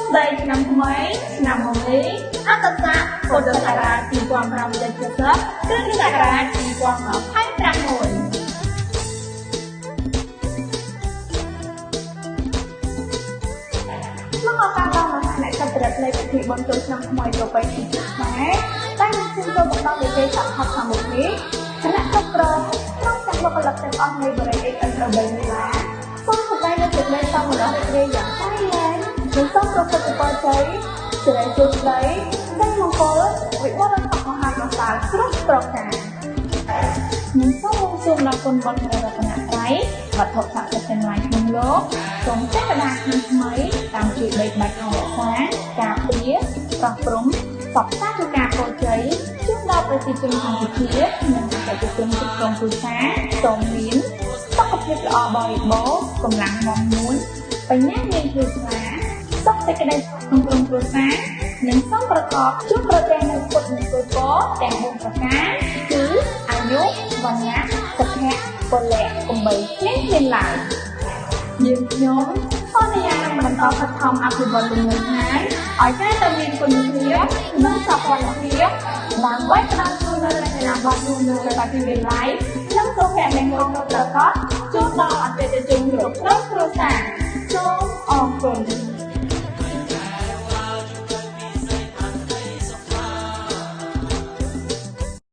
ស្តីឆ្នាំថ្មីឆ្នាំមងាអត្តស័កពុទ្ធសករាជ2570គ្រិស្តសករាជ2026ក្នុងឱកាសដ៏មហានក្ខត្រនៃពិធីបុណ្យចូលឆ្នាំថ្មីប្រពៃណីជាតិខ្មែរតែនឹងឈានចូលមកដល់នាពេលឆាប់ៗខាងមុខនេះគណៈគ្រប់គ្រងក្រុមទាំងបុគ្គលិកទាំងអស់នៃបុរី HN 13មីឡាសូមសម្ដែងនូវសេចក្តីសោមនស្សរីករាយយ៉ាងក្រៃលែងនិងសូមប្រសិទ្ធពរជ័យសិរីសួស្តីសិរីមង្គលវិបុលសុខមហាប្រសើរគ្រប់ប្រការនិងសូមបួងសួងដល់គុណបុណ្យព្រះរតនត្រ័យវត្ថុស័ក្តិសិទ្ធិទាំងឡាយក្នុងលោកសូមទេវតាខាងថ្មីតាមជួយបីបាច់ថែរក្សាការពារប្រោះព្រំសពសាធុការពរជ័យជូនដល់ប្រជាជនកម្ពុជានិងអតិថិជនគ្រប់ក្រុមគ្រួសារសូមមានសុខភាពល្អបរិបូរណ៍កម្លាំងមាំមួនបញ្ញាញាណភ្លឺស្លាសុខសេចក្តីសុខក្នុងក្រុមគ្រួសារនិងសូមប្រកបជួបប្រទះនូវពុទ្ធមង្គលពរទាំង4ប្រការគឺអាយុវណ្ណៈសុខៈពលៈកុំបីឃ្លៀងឃ្លានឡើយយើងខ្ញុំសន្យានឹងបន្តខិតខំអភិវឌ្ឍលំនៅឋានឲ្យកាន់តែមានគុណភាពនិងសោភ័ណភាពដើម្បីផ្ដល់ជូននូវរចនាបថរស់នៅបែបវិល័យនិងសុភមង្គលពិតប្រាកដជូនដល់អតិថិជន។